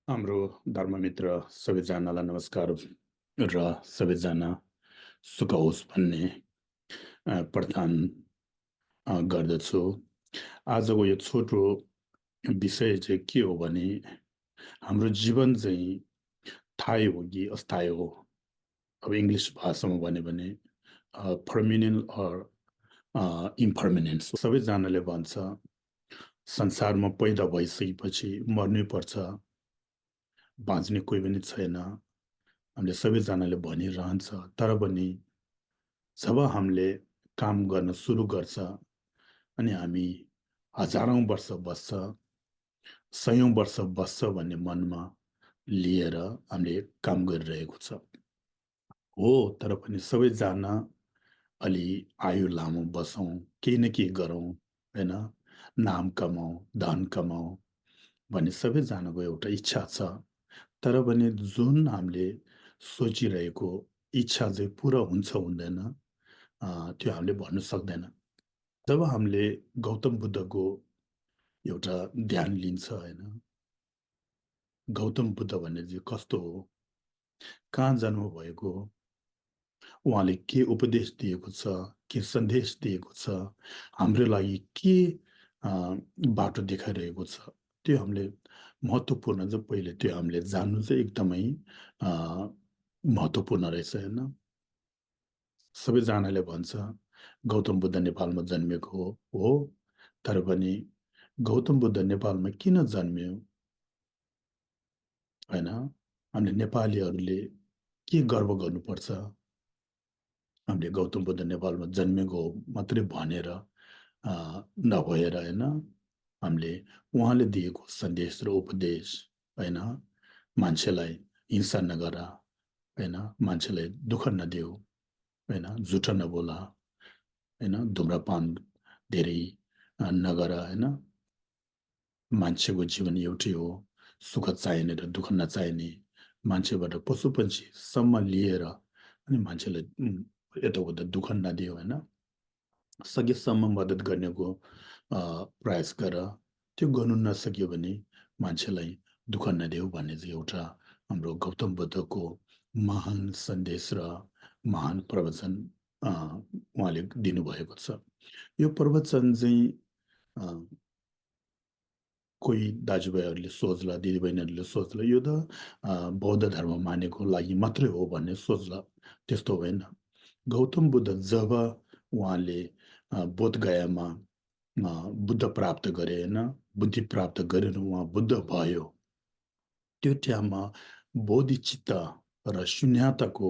हाम्रो धर्ममित्र सबैजनालाई नमस्कार र सबैजना सुख होस् भन्ने प्रार्थना गर्दछु। आजको यो छोटो विषय चाहिँ के हो भने हाम्रो जीवन चाहिँ थाहै हो कि अस्थायी हो। अब इङ्ग्लिस भाषामा भन्यो भने पर्मिनेन्ट इम्पर्मिनेन्स। सबैजनाले भन्छ संसारमा पैदा भइसकेपछि मर्नै पर्छ, बाँच्ने कोही पनि छैन। हामीले सबैजनाले भनिरहन्छ, तर पनि जब हामीले काम गर्न सुरु गर्छ अनि हामी हजारौं वर्ष बस्छ, सयौं वर्ष बस्छ भन्ने मनमा लिएर हामीले काम गरिरहेको छ। हो, तर पनि सबैजना अलि आयु लामो बसौँ, केही न केही गरौँ, होइन, नाम कमाऊ, धन कमाऊ भन्ने सबैजनाको एउटा इच्छा छ। तर पनि जुन हामीले सोचिरहेको इच्छा चाहिँ पुरा हुन्छ हुँदैन, त्यो हामीले भन्नु सक्दैन। जब हामीले गौतम बुद्धको एउटा ध्यान लिन्छ, होइन, गौतम बुद्ध भन्ने चाहिँ कस्तो हो, कहाँ जन्म भएको हो, उहाँले के उपदेश दिएको छ, के सन्देश दिएको छ, हाम्रो लागि के बाटो देखाइरहेको छ, त्यो हामीले महत्त्वपूर्ण चाहिँ पहिले त्यो हामीले जान्नु चाहिँ एकदमै महत्त्वपूर्ण रहेछ, होइन। सबैजनाले भन्छ गौतम बुद्ध नेपालमा जन्मेको हो, तर पनि गौतम बुद्ध नेपालमा किन जन्मियो, होइन, हामीले नेपालीहरूले के गर्व गर्नुपर्छ, हामीले गौतम बुद्ध नेपालमा जन्मेको हो मात्रै भनेर नभएर, होइन, हामीले उहाँले दिएको सन्देश र उपदेश, होइन, मान्छेलाई हिंसा नगर, होइन, मान्छेलाई दुःख नदेऊ, होइन, झुटो नबोला, होइन, धुम्रपान धेरै नगर, होइन, मान्छेको जीवन एउटै हो, सुख चाहिने र दुःख नचाहिने, मान्छेबाट पशु पक्षीसम्म लिएर अनि मान्छेलाई यताउता दुःख नदियो, होइन, सकेसम्म मद्दत गर्नेको प्रयास गर, त्यो गर्नु नसक्यो भने मान्छेलाई दुःख नदेऊ भन्ने चाहिँ एउटा हाम्रो गौतम बुद्धको महान सन्देश र महान प्रवचन उहाँले दिनुभएको छ। यो प्रवचन चाहिँ कोही दाजुभाइहरूले सोच्ला, दिदीबहिनीहरूले सोच्ला यो त बौद्ध धर्म मानेको लागि मात्रै हो भन्ने सोच्ला, त्यस्तो होइन। गौतम बुद्ध जब उहाँले बोधगयामा बुद्ध प्राप्त गरे, होइन, बुद्धि प्राप्त गरेर उहाँ बुद्ध भयो, त्यो टाइममा बोधिचित्त र शून्यताको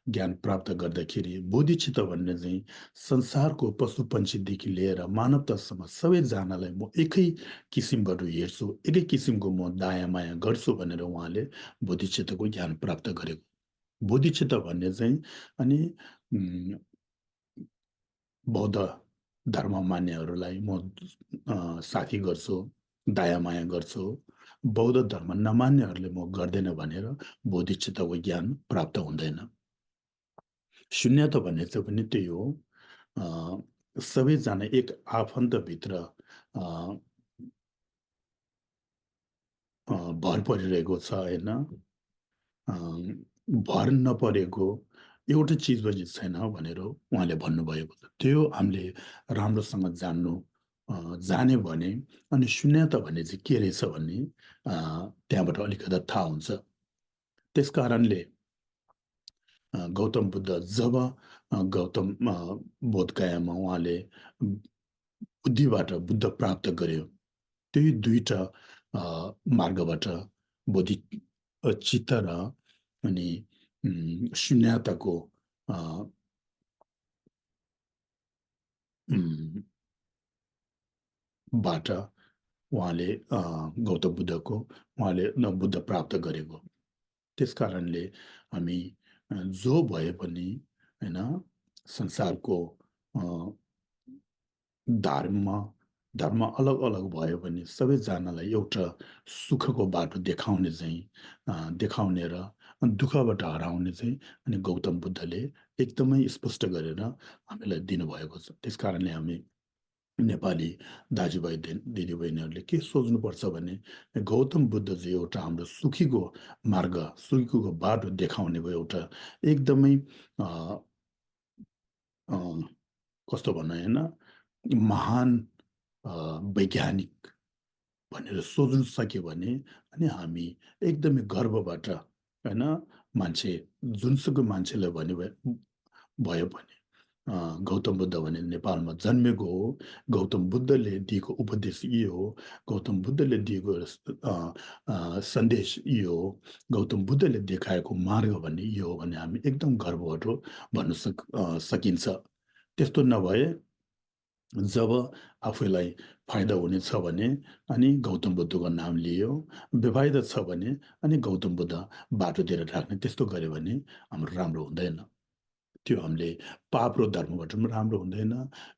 ज्ञान प्राप्त गर्दाखेरि बोधिचित्त भन्ने चाहिँ संसारको पशु पन्छीदेखि लिएर मानवतासम्म सबैजनालाई म एकै किसिमबाट हेर्छु, एकै किसिमको म दया माया गर्छु भनेर उहाँले बोधिचित्तको ज्ञान प्राप्त गरेको। बोधिचित्त भन्ने चाहिँ अनि बौद्ध धर्म मान्नेहरूलाई म साथी गर्छु, दया माया गर्छु, बौद्ध धर्म नमान्नेहरूले म गर्दैन भनेर बोधिचित्तको ज्ञान प्राप्त हुँदैन। शून्यता भन्ने चाहिँ पनि त्यही हो, सबैजना एक आफन्तभित्र भर परिरहेको छ, होइन, भर नपरेको एउटा चिज पनि छैन भनेर उहाँले भन्नुभएको छ। त्यो हामीले राम्रोसँग जाने भने अनि शून्यता भन्ने चाहिँ के रहेछ भन्ने त्यहाँबाट अलिकति थाहा हुन्छ। त्यस कारणले गौतम बुद्ध जब गौतम बोधगयामा उहाँले बुद्धिबाट बुद्ध प्राप्त गर्यो, त्यही दुईटा मार्गबाट बोधि चित्त र अनि शून्यताको बाट उहाँले गौतम बुद्धको उहाँले बुद्ध प्राप्त गरेको। त्यस कारणले हामी जो भए पनि, होइन, संसारको धर्म अलग अलग भयो भने सबैजनालाई एउटा सुखको बाटो देखाउने चाहिँ देखाउने र दुःखबाट हराउने चाहिँ अनि गौतम बुद्धले एकदमै स्पष्ट गरेर हामीलाई दिनुभएको छ। त्यस कारणले हामी नेपाली दाजुभाइ दिदीबहिनीहरूले के सोच्नुपर्छ भने गौतम बुद्ध चाहिँ एउटा हाम्रो सुखीको मार्ग, सुखीको बाटो देखाउनेको एउटा एकदमै अ, अ, कस्तो भन्नु होइन, महान अ, वैज्ञानिक भनेर सोच्नु सक्यो भने अनि हामी एकदमै गर्वबाट होइन, मान्छे जुनसुकै मान्छेलाई भन्यो भयो भने गौतम बुद्ध भने नेपालमा जन्मेको हो, गौतम बुद्धले दिएको उपदेश यो हो, गौतम बुद्धले दिएको सन्देश यो हो, गौतम बुद्धले देखाएको मार्ग भन्ने यो हो भने हामी एकदम गर्वबाट भन्न सकिन्छ। त्यस्तो नभए जब आफूलाई फाइदा हुनेछ भने अनि गौतम बुद्धको नाम लियो, बेफाइदा छ भने अनि गौतम बुद्ध बाटोतिर राख्ने, त्यस्तो गऱ्यो भने हाम्रो राम्रो हुँदैन। त्यो हामीले पाप र धर्मबाट पनि राम्रो हुँदैन।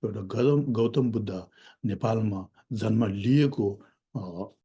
एउटा गौतम बुद्ध नेपालमा जन्म लिएको